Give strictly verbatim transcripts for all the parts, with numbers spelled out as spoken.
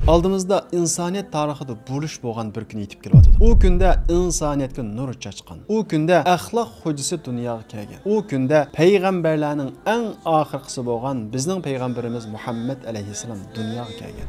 ئالدىمىزدا ئىنسانىيەت تارىخىدا بۇرۇلۇش بولغان بىر كۈن يېتىپ كېلىۋاتىدۇ. ئۇ كۈندە ئىنسانىيەتكە نۇر چاچقان، ئۇ كۈندە ئەخلاق خوجىسى دۇنياغا كەلگەن، ئۇ كۈندە پەيغەمبەرلەرنىڭ ئەڭ ئاخىرقىسى بولغان بىزنىڭ پەيغەمبىرىمىز مۇھەممەد ئەلەيھىسسالام دۇنياغا كەلگەن.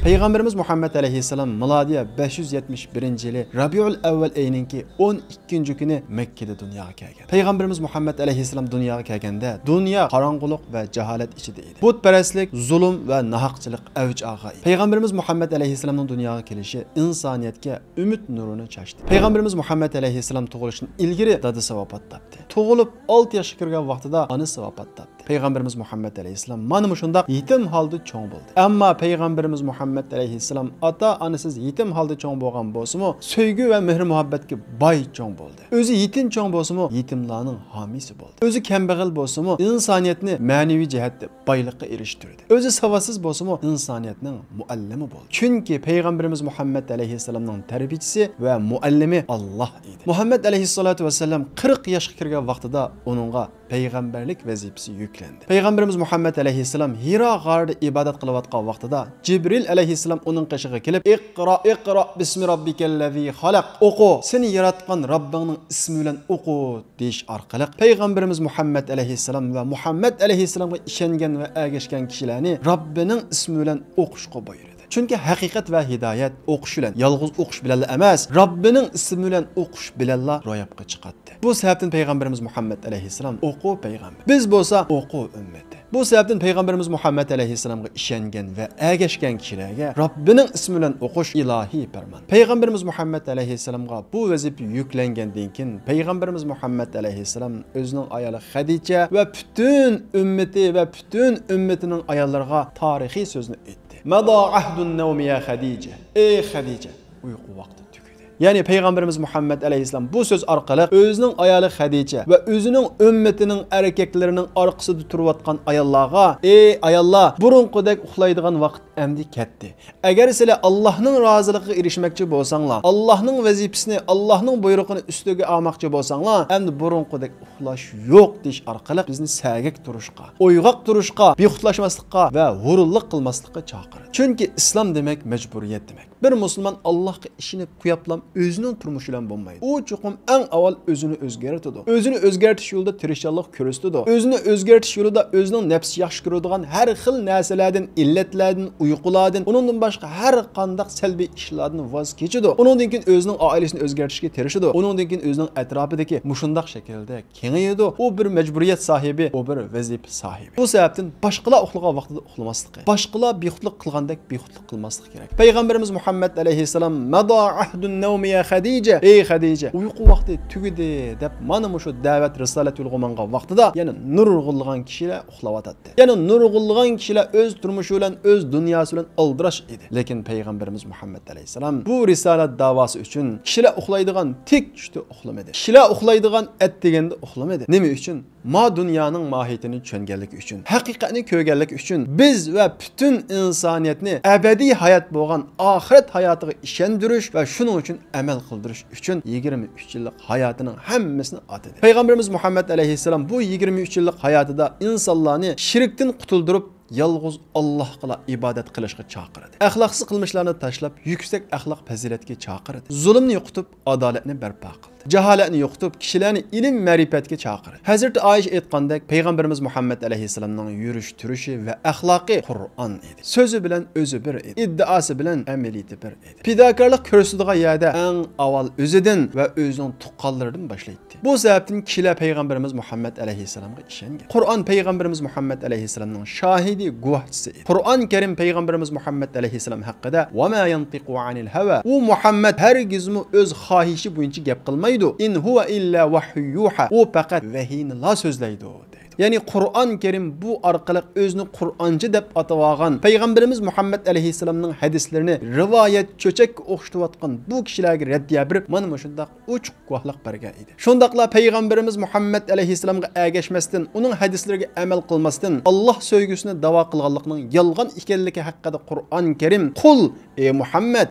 پەيغەمبىرىمىز مۇھەممەد ئەلەيھىسسالام مىلادىيە بەش يۈز يەتمىش بىرىنچى يىلى رەبىئۇل ئەۋۋەل ئېيىنىڭكى ئون ئىككىنچى كۈنى مەككىدە دۇنياغا كەلگەن. پەيغەمبىرىمىز مۇھەممەد ئەلەيھىسسالام دۇنياغا كەلگەندە دۇنيا قاراڭغۇلۇق ۋە جاھالەت ئىچىدە ئىدى. بۇتپەرەسلىك، زۇلۇم ۋە ناھەقچىلىق ئەۋج ئالغان ئىدى. پەيغەمبىرىمىز مۇھەممەد ئەلەيھىسسالامنىڭ دۇنياغا كېلىشى ئىنسانىيەتكە ئۈمىد نۇرىنى چاچتى. پەيغەمبىرىمىز مۇھەممەد ئەلەيھىسسالام تۇغۇلۇشتىن ئىلگىرى دادىسى ۋاپات تاپتى. تۇغۇلۇپ ئالتە ياشقا كىرگەن ۋاقتىدا ئانىسى ۋاپات تاپتى. پەيغەمبىرىمىز مۇھەممەد ئەلەيھىسسالام مانا مۇشۇنداق يېتىم ھالدا چوڭ بولدى. ئەمما پەيغەمبىرىمىز مۇھەممەد ئەلەيھىسسالام ئاتا-ئانىسىز يېتىم ھالدا چوڭ بولغان بولسىمۇ، سۆيگۈ ۋە مېھىر-مۇھەببەتكە باي چوڭ بولدى. ئۆزى يېتىم چوڭ بولسىمۇ، يېتىملارنىڭ ھامىيسى بولدى. ئۆزى كەمبەغەل بولسىمۇ، ئىنسانىيەتنى مەنىۋى جەھەتتە بايلىققا ئېرىشتۈردى. ئۆزى ساۋاتسىز بولسىمۇ، ئىنسانىيەتنىڭ مۇئەللىمى بولدى. چۈنكى پەيغەمبىرىمىز مۇھەممەد ئەلەيھىسسالامنىڭ تەربىيىچىسى ۋە مۇئەللىمى ئاللاھ ئىدى. مۇھەممەد ئەلەيھىسسالاتۇ ۋەسسالام قىرىق ياشقا كىرگەن ۋاقتىدا ئۇنىڭغا پەيغەمبەرلىك ۋەزىپىسى يۈكلەندى. پەيغەمبىرىمىز مۇھەممەد ئەلەيھىسسالام ھىرا غارىدا ئىبادەت قىلىۋاتقان ۋاقتىدا جىبرىل ئەلەيھىسسالام ئۇنىڭ قېشىغا كېلىپ، «ئىقرا، ئىقرا، بىسمى رەببىكەللەزى خەلەق، ئوقۇ، سېنى ياراتقان رەببىڭنىڭ ئىسمى بىلەن ئوقۇ» دېيىش ئارقىلىق پەيغەمبىرىمىز مۇھەممەد ئەلەيھىسسالام ۋە مۇھەممەد ئەلەيھىسسالامغا ئىشەنگەن ۋە ئەگەشكەن كىشىلەرنى رەببىنىڭ ئىسمى بىلەن ئوقۇشقا بۇيرۇدى. چۈنكى ھەقىقەت ۋە ھىدايەت ئوقۇش بىلەن، يالغۇز ئوقۇش بىلەنلا ئەمەس، رەببىنىڭ ئىسمى بىلەن ئوقۇش بىلەنلا روياپقا چىقاتتى. بۇ سەۋەبتىن پەيغەمبىرىمىز مۇھەممەد ئەلەيھىسسالام ئوقۇ پەيغەمبەر، بىز بولسا ئوقۇ ئۈممىتى. بۇ سەۋەبتىن پەيغەمبىرىمىز مۇھەممەد ئەلەيھىسسالامغا ئىشەنگەن ۋە ئەگەشكەن كىشىلەرگە رەببىنىڭ ئىسمى بىلەن ئوقۇش ئىلاھىي پەرمان. پەيغەمبىرىمىز مۇھەممەد ئەلەيھىسسالامغا بۇ ۋەزىپە يۈكلەنگەندىن كېيىن، پەيغەمبىرىمىز مۇھەممەد ئەلەيھىسسالام ئۆزىنىڭ ئايالى خەدىچە ۋە پۈتۈن ئۈممىتى ۋە پۈتۈن ئۈممىتىنىڭ ئاياللىرىغا تارىخىي سۆزنى ئېيتتى. «مەدا ئەھدۇن نەۋمى يا خەدىجە.» ئەي خەدىجە، ئۇيقۇ ۋاقتى تۈگىدى. يەنى پەيغەمبىرىمىز مۇھەممەد ئەلەيھىسسالام بۇ سۆز ئارقىلىق ئۆزىنىڭ ئايالى خەدىچە ۋە ئۆزىنىڭ ئۈممىتىنىڭ ئەركەكلىرىنىڭ ئارقىسىدا تۇرۇۋاتقان ئاياللارغا، ئەي ئاياللار، بۇرۇنقىدەك ئۇخلايدىغان ۋاقىت ئەمدى كەتتى. ئەگەر سىلەر ئاللاھنىڭ رازىلىقىغا ئېرىشمەكچى بولساڭلار، ئاللاھنىڭ ۋەزىپىسىنى، ئاللاھنىڭ بۇيرۇقىنى ئۈستىگە ئالماقچى بولساڭلار، ئەمدى بۇرۇنقىدەك ئۇخلاش يوق دېيىش ئارقىلىق بىزنى سەگەك تۇرۇشقا، ئويغاق تۇرۇشقا، بىخۇدلاشماسلىققا ۋە ھۇرۇنلۇق قىلماسلىققا چاقىرىدۇ. چۈنكى ئىسلام دېمەك مەجبۇرىيەت دېمەك. بىر مۇسۇلمان ئاللاھقا ئىشىنىپ قويۇپلا ئۆزىنىڭ تۇرمۇشى بىلەن بولمايدۇ. ئۇ چوقۇم ئەڭ ئاۋۋال ئۆزىنى ئۆزگەرتىدۇ. ئۆزىنى ئۆزگەرتىش يولىدا تىرىشچانلىق كۆرسىتىدۇ. ئۆزىنى ئۆزگەرتىش يولىدا ئۆزىنىڭ نەپسى ياخشى كۆرىدىغان ھەر خىل نەرسىلەردىن، ئىللەتلەردىن، ئۇيقۇلاردىن، ئۇنىڭدىن باشقا ھەر قانداق سەلبىي ئىشلاردىن ۋاز كېچىدۇ. ئۇنىڭدىن كېيىن ئۆزىنىڭ ئائىلىسىنى ئۆزگەرتىشكە تىرىشىدۇ. ئۇنىڭدىن كېيىن ئۆزىنىڭ ئەتراپىدىكى مۇشۇنداق شەكىلدە كېڭىيىدۇ. ئۇ بىر مەجبۇرىيەت ساھىبى، ئۇ بىر ۋەزىپە ساھىبى. بۇ سەۋەبتىن باشقىلار ئۇخلىغان ۋاقتىدا ئۇخلىماسلىقى، باشقىلار بىخۇدلۇق قىلغاندەك بىخۇدلۇق قىلماسلىق كېرەك. پەيغەمبىرىمىز مۇھەممەد ئەلەيھىسسالام، «مەدا ئەھدۇن نەۋمى يا خەدىجە»، ئەي خەدىجە، ئۇيقۇ ۋاقتى تۈگىدى، دەپ مانا مۇشۇ دەۋەت رىسالەت يولىغا ماڭغان ۋاقتىدا يەنە نۇرغۇنلىغان كىشىلەر ئۇخلاۋاتاتتى. يەنە نۇرغۇنلىغان كىشىلەر ئۆز تۇرمۇشى بىلەن، ئۆز دۇنياسى بىلەن ئالدىراش ئىدى. لېكىن پەيغەمبىرىمىز مۇھەممەد ئەلەيھىسسالام بۇ رىسالەت داۋاسى ئۈچۈن كىشىلەر ئۇخلايدىغان تىك چۈشتە ئۇخلىمىدى. كىشىلەر ئۇخلايدىغان ئەتىگەندە ئۇخلىمىدى. نېمە ئۈچۈن؟ ما دۇنيانىڭ ماھىيىتىنى چۈشەنگەنلىكى ئۈچۈن، ھەقىقەتنى كۆرگەنلىكى ئۈچۈن، بىز ۋە پۈتۈن ئىنسانىيەتنى ئەبەدىي ھايات بولغان ئاخىرەت ھاياتىغا ئىشەندۈرۈش ۋە شۇنىڭ ئۈچۈن ئەمەل قىلدۇرۇش ئۈچۈن يىگىرمە ئۈچ يىللىق ھاياتىنىڭ ھەممىسىنى ئاتىدى. پەيغەمبىرىمىز مۇھەممەد ئەلەيھىسسالام بۇ يىگىرمە ئۈچ يىللىق ھاياتىدا ئىنسانلارنى شىركتىن قۇتۇلدۇرۇپ، يالغۇز ئاللاھقىلا ئىبادەت قىلىشقا چاقىرىدۇ. ئەخلاقسىز قىلمىشلارنى تاشلاپ، يۈكسەك ئەخلاق پەزىلەتكە چاقىرىدۇ. زۇلۇمنى يوقىتىپ، ئادالەتنى بەرپا قىلدى. جاھالەتنى يوقىتىپ، كىشىلەرنى ئىلىم-مەرىپەتكە چاقىردى. ھەزرىتى ئائىشە ئېيتقاندەك، پەيغەمبىرىمىز مۇھەممەد ئەلەيھىسسالامنىڭ يۈرۈش-تۇرۇشى ۋە ئەخلاقى قۇرئان ئىدى. سۆزى بىلەن ئۆزى بىر ئىدى. ئىددىئاسى بىلەن ئەمەلىيىتى بىر ئىدى. پىداكارلىق كۆرسىتىدىغان يەردە ئەڭ ئاۋۋال ئۆزىدىن ۋە ئۆزىنىڭ تۇغقانلىرىدىن باشلايتتى. بۇ سەۋەبتىن كىشىلەر پەيغەمبىرىمىز مۇھەممەد ئەلەيھىسسالامغا ئىشەنگەن. قۇرئان پەيغەمبىرىمىز مۇھەممەد ئەلەيھىسسالامنىڭ شاھىدى، گۇۋاھچىسى ئىدى. قۇرئان كەرىم پەيغەمبىرىمىز مۇھەممەد ئەلەيھىسسالام ھەققىدە، «ۋە ما يەنتىقۇ ئەنىل ھەۋا»، ئۇ مۇھەممەد ھەرگىزمۇ ئۆز خاھىشى بويىچە گەپ قىلمايدۇ. «ئىن ھۇۋە ئىللا ۋەھيۇ يۇھا»، ئۇ پەقەت ۋەھىينىلا سۆزلەيدۇ، دەيدۇ. يەنى قۇرئان كەرىم بۇ ئارقىلىق ئۆزىنى قۇرئانچى دەپ ئاتىۋالغان، پەيغەمبىرىمىز مۇھەممەد ئەلەيھىسسالامنىڭ ھەدىسلىرىنى رىۋايەت چۆچەككە ئوخشىتىۋاتقان بۇ كىشىلەرگە رەددىيە بېرىپ، مانا مۇشۇنداق ئوچۇق گۇۋاھلىق بەرگەن ئىدى. شۇنداقلا پەيغەمبىرىمىز مۇھەممەد ئەلەيھىسسالامغا ئەگەشمەستىن، ئۇنىڭ ھەدىسلىرىگە ئەمەل قىلماستىن، ئاللاھ سۆيگۈسىنى داۋا قىلغانلىقنىڭ يالغان ئىكەنلىكى ھەققىدە قۇرئان كەرىم، «قۇل ئەي مۇھەممەد،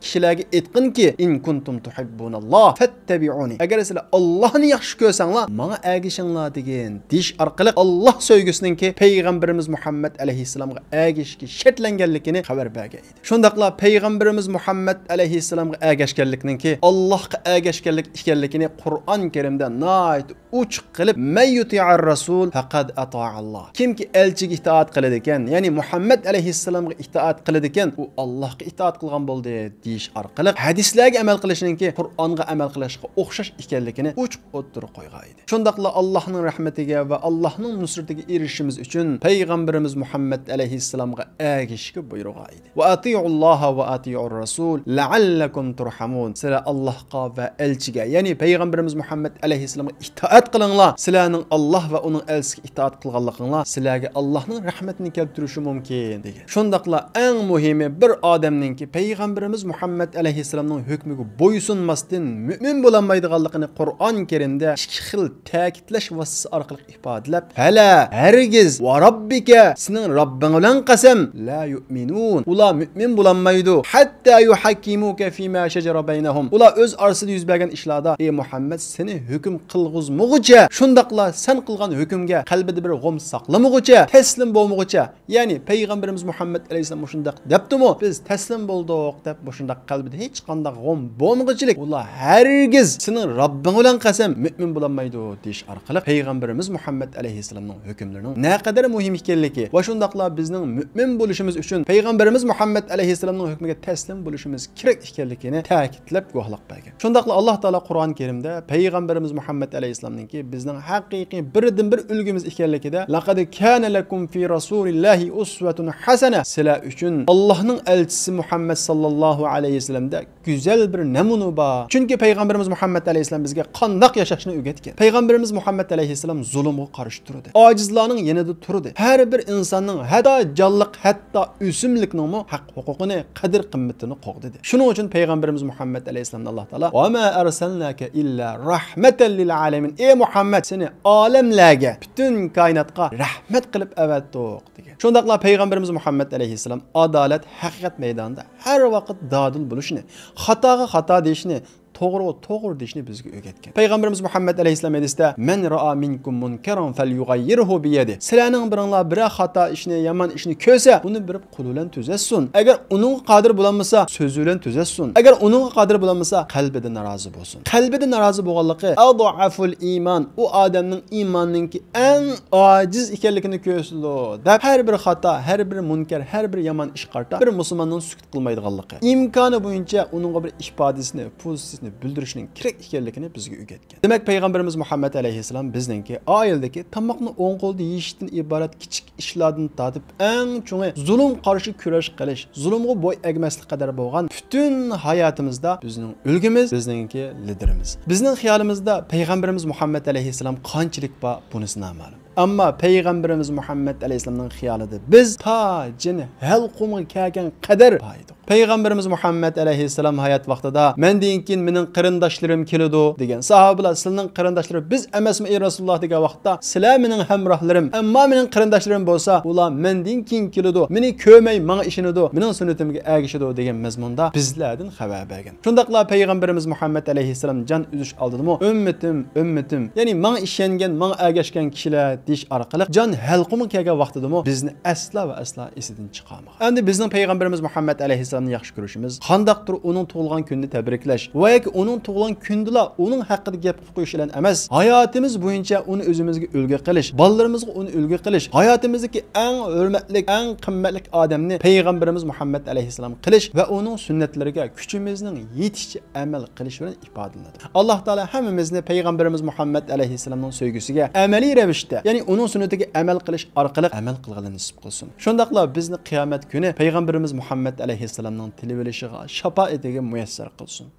كىشىلەرگە ئېيتقىنكى، إن كنتم تحبون الله فاتبعوني، ئەگەر سىلەر ئاللاھنى ياخشى كۆرسەڭلار، ماڭا ئەگىشىڭلار دېگىن، دېيىش ئارقىلىق ئاللاھ سۆيگۈسىنىڭكى پەيغەمبىرىمىز مۇھەممەد ئەلەيھىسسالامغا ئەگىشىشكە شەرتلەنگەنلىكىنى خەۋەر بەرگەن ئىدى. شۇنداقلا پەيغەمبىرىمىز مۇھەممەد ئەلەيھىسسالامغا ئەگەشكەنلىكنىڭكى ئاللاھقا ئەگەشكەنلىك ئىكەنلىكىنى قۇرئان كەرىمدە ناھايىتى ئوچۇق قىلىپ، مەن يۇتىئەر رەسۇل فەقەد ئەتائەللاھ. كىمكى ئەلچىگە ئىتائەت قىلىدىكەن، يەنى مۇھەممەد ئەلەيھىسسالامغا ئىتائەت قىلىدىكەن، ئۇ ئاللاھقا ئىتائەت قىلغان بولدى، دېيىش ئارقىلىق ھەدىسلەرگە ئەمەل قىلىشنىڭكى قۇرئانغا ئەمەل قىلىشقا ئوخشاش ئىكەنلىكىنى ئوچۇق ئوتتۇرىغا قويغان ئىدى. شۇنداقلا ئاللاھنىڭ رەھمىتىگە ۋە ئاللاھنىڭ نۇسرىتىگە ئېرىشىشىمىز ئۈچۈن پەيغەمبىرىمىز مۇھەممەد ئەلەيھىسسالامغا ئەگىشىشكە بۇيرۇغان ئىدى. ۋە ئەتىئۇللاھە ۋە ئەتىئۇر رەسۇل لەئەللەكۇم تۇرھەمۇن. سىلەر ئاللاھقا ۋە ئەلچىگە، يەنى پەيغەمبىرىمىز مۇھەممەد ئەلەيھىسسالامغا ئىتائەت قىلىڭلار. سىلەرنىڭ ئاللاھ ۋە ئۇنىڭ ئەلچىسىگە ئىتائەت قىلغانلىقىڭلار سىلەرگە ئاللاھنىڭ رەھمىتىنى كەلتۈرۈشى مۇمكىن، دېگەن. شۇنداقلا ئەڭ مۇھىمى، بىر ئادەمنىڭكى پەيغەمبىرىمىز مۇھەممەد ئەلەيھىسسالامنىڭ ھۆكمىگە بويسۇنماستىن مۆمىن بولالمايدىغانلىقىنى قۇرئان كەرىمدە ئىككى خىل تەكىتلەش ۋاسىتىسى ئارقىلىق ئىپادىلەپ، فەلا، ھەرگىز، ۋە رەببىكە، سېنىڭ رەببىڭ بىلەن قەسەم، لا يۇئمىنۇن، ئۇلار مۆمىن بولالمايدۇ، ھەتتا يۇھەككىمۇكە فىما شەجەرە بەينەھۇم، ئۇلار ئۆز ئارىسىدا يۈز بەرگەن ئىشلاردا، ئەي مۇھەممەد، سېنى ھۆكۈم قىلغۇزمىغۇچە، شۇنداقلا سەن قىلغان ھۆكۈمگە قەلبىدە بىر غۇم ساقلىمىغۇچە، تەسلىم بولمىغۇچە، يەنى پەيغەمبىرىمىز مۇھەممەد ئەلەيھىسسالام مۇشۇنداق دەپتىمۇ، بىز تەسلىم بولدۇق دەپ، مۇشۇنداق قەلبىدە ھېچقانداق غۇم بولمىغۇچىلىك، ئۇلار ھەرگىز سېنىڭ رەببىڭ بىلەن قەسەم، مۆمىن بولالمايدۇ، دېيىش ئارقىلىق پەيغەمبىرىمىز مۇھەممەد ئەلەيھىسسالامنىڭ ھۆكۈملىرىنىڭ نەقەدەر مۇھىم ئىكەنلىكى ۋە شۇنداقلا بىزنىڭ مۆمىن بولۇشىمىز ئۈچۈن پەيغەمبىرىمىز مۇھەممەد ئەلەيھىسسالامنىڭ ھۆكمىگە تەسلىم بولۇشىمىز كېرەك ئىكەنلىكىنى تەكىتلەپ گۇۋاھلىق بەرگەن. شۇنداقلا ئاللاھ تائالا قۇرئان كەرىمدە پەيغەمبىرىمىز مۇھەممەد ئەلەيھىسسالامنىڭكى بىزنىڭ ھەقىقىي بىردىنبىر ئۈلگىمىز ئىكەنلىكىدە، لەقەد كانە لەكۇم فى رەسۇلىللاھى ئۇسۋەتۇن ھەسەنە، سىلەر ئۈچۈن ئاللاھنىڭ ئەلچىسى مۇھەممەد ساللاللاھۇ ئەلەيھى ۋەسەللەمدە گۈزەل بىر نەمۇنە بار. چۈنكى پەيغەمبىرىمىز مۇھەممەد ئەلەيھىسسالام بىزگە قانداق ياشاشنى ئۆگەتكەن. پەيغەمبىرىمىز مۇھەممەد ئەلەيھىسسالام زۇلۇمغا قارشى تۇردى. ئاجىزلارنىڭ يېنىدا تۇردى. ھەر بىر ئىنساننىڭ، ھەتتا جانلىق، ھەتتا ئۆسۈملۈكنىڭمۇ ھەق ھوقۇقىنى، قەدىر قىممىتىنى قوغدىدى. شۇنىڭ ئۈچۈن پەيغەمبىرىمىز مۇھەممەد ئەلەيھىسسالامنى ئاللاھ تائالا ۋە ما ئەرسەلناكە ئىللا رەھمەتەن لىل ئالەمىن، ئەي مۇھەممەد، سېنى ئالەملەرگە، پۈتۈن كائىناتقا رەھمەت قىلىپ ئەۋەتتۇق، دېگەن. شۇنداقلا پەيغەمبىرىمىز مۇھەممەد ئەلەيھىسسالام ئادالەت، ھەقىقەت مەيدانىدا ھەر ۋاقىت دادىل بولۇشنى، خاتاغا خاتا دېيىشنى، توغرىغا توغرا دېيىشنى بىزگە ئۆگەتكەن. پەيغەمبىرىمىز مۇھەممەد ئەلەيھىسسالام ھەدىستە، مەن رائا مىنكۇم مۇنكەرەن فەليۇغەييىرھۇ بىيەدىھ. سىلەرنىڭ بىرىڭلار بىرەر خاتا ئىشنى، يامان ئىشنى كۆرسە، ئۇنى بېرىپ قولى بىلەن تۈزەتسۇن. ئەگەر ئۇنىڭغا قادىر بولالمىسا، سۆزى بىلەن تۈزەتسۇن. ئەگەر ئۇنىڭغا قادىر بولالمىسا، قەلبىدە نارازى بولسۇن. قەلبىدە نارازى بولغانلىقى ئەضئەفۇل ئىمان، ئۇ ئادەمنىڭ ئىمانىنىڭكى ئەڭ ئاجىز ئىكەنلىكىنى كۆرسىتىدۇ، دەپ ھەر بىر خاتا، ھەر بىر مۇنكەر، ھەر بىر يامان ئىشقا قارىتا بىر مۇسۇلماننىڭ سۈكۈت قىلمايدىغانلىقى، ئىمكانى بويىچە ئۇنىڭغا بىر ئىپادىسىنى، پوزىتسىيىسىنى بىلدۈرۈشنىڭ كېرەك ئىكەنلىكىنى بىزگە ئۆگەتكەن. دېمەك، پەيغەمبىرىمىز مۇھەممەد ئەلەيھىسسالام بىزنىڭكى ئائىلىدىكى تاماقنى ئوڭ قولدا يېيىشتىن ئىبارەت كىچىك ئىشلاردىن تارتىپ ئەڭ چوڭى زۇلۇم قارشى كۈرەش قىلىش، زۇلۇمغا بوي ئەگمەسلىك قەدەر بولغان پۈتۈن ھاياتىمىزدا بىزنىڭ ئۈلگىمىز، بىزنىڭكى لىدىرىمىز. بىزنىڭ خىيالىمىزدا پەيغەمبىرىمىز مۇھەممەد ئەلەيھىسسالام قانچىلىك بار، بۇنىسى نامەلۇم. ئەمما پەيغەمبىرىمىز مۇھەممەد ئەلەيھىسسالامنىڭ خىيالىدا بىز تا جىن ھەلقۇمغا كەلگەن قەدەر بار ئىدۇق. پەيغەمبىرىمىز مۇھەممەد ئەلەيھىسسالام ھايات ۋاقتىدا، مەندىن كېيىن مېنىڭ قېرىنداشلىرىم كېلىدۇ، دېگەن. ساھابىلار، سىلىنىڭ قېرىنداشلىرى بىز ئەمەسمۇ، ئەي رەسۇلۇللاھ، دېگەن ۋاقىتتا، سىلەر مېنىڭ ھەمراھلىرىم، ئەمما مېنىڭ قېرىنداشلىرىم بولسا، ئۇلار مەندىن كېيىن كېلىدۇ، مېنى كۆرمەي ماڭا ئىشىنىدۇ، مېنىڭ سۈننىتىمگە ئەگىشىدۇ، دېگەن مەزمۇندا بىزلەردىن خەۋەر بەرگەن. شۇنداقلا پەيغەمبىرىمىز مۇھەممەد ئەلەيھىسسالام جان ئۈزۈش ئالدىدىمۇ، ئۈممىتىم، ئۈممىتىم، يەنى ماڭا ئىشەنگەن، ماڭا ئەگەشكەن كىشىلەر، دېيىش ئارقىلىق جان ھەلقۇمغا كەلگەن ۋاقتىدىمۇ بىزنى ئەسلا ۋە ئەسلا ئېسىدىن چىقارمىغان. ئەمدى بىزنىڭ پەيغەمبىرىمىز مۇھەممەد ئەلەيھىسسالامنى ياخشى كۆرۈشىمىز، قانداقتۇر ئۇنىڭ تۇغۇلغان كۈنىنى تەبرىكلەش ۋە ياكى ئۇنىڭ تۇغۇلغان كۈنىدىلا ئۇنىڭ ھەققىدە گەپ قىلىپ قويۇش بىلەن ئەمەس، ھاياتىمىز بويىچە ئۇنى ئۆزىمىزگە ئۈلگە قىلىش، بالىلىرىمىزغا ئۇنى ئۈلگە قىلىش، ھاياتىمىزدىكى ئەڭ ھۆرمەتلىك، ئەڭ قىممەتلىك ئادەمنى پەيغەمبىرىمىز مۇھەممەد ئەلەيھىسسالام قىلىش ۋە ئۇنىڭ سۈننەتلىرىگە كۈچىمىزنىڭ يېتىشىچە ئەمەل قىلىش بىلەن ئىپادىلىنىدۇ. ئاللاھ تائالا ھەممىمىزنى پەيغەمبىرىمىز مۇھەممەد ئەلەيھىسسالامنىڭ سۆيگۈسىگە ئەمەلىي رەۋىشتە، يەنى ئۇنىڭ سۈننىتىگە ئەمەل قىلىش ئارقىلىق ئەمەل قىلغىلى نېسىپ قىلسۇن. شۇنداقلا بىزنى قىيامەت كۈنى پەيغەمبىرىمىز مۇھەممەد ئەلەيھىسسالامنىڭ تىلىۋېلىشىغا، شاپائىتىگە مۇيەسسەر قىلسۇن.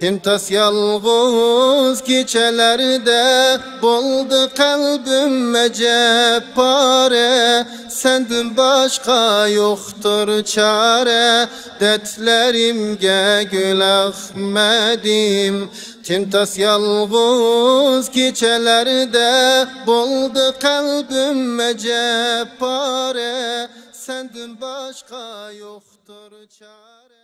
تىمتاس يالغۇز كېچىلەردە بولدى قەلبىم ئەجەب پارە، سەندىن باشقا يوقتۇر چارە، دەردلىرىمگە گۈل ئاقمىدىم. تىمتاس يالغۇز كېچىلەردە بولدى قەلبىم ئەجەب پارە، سەندىن باشقا يوقتۇر چارە.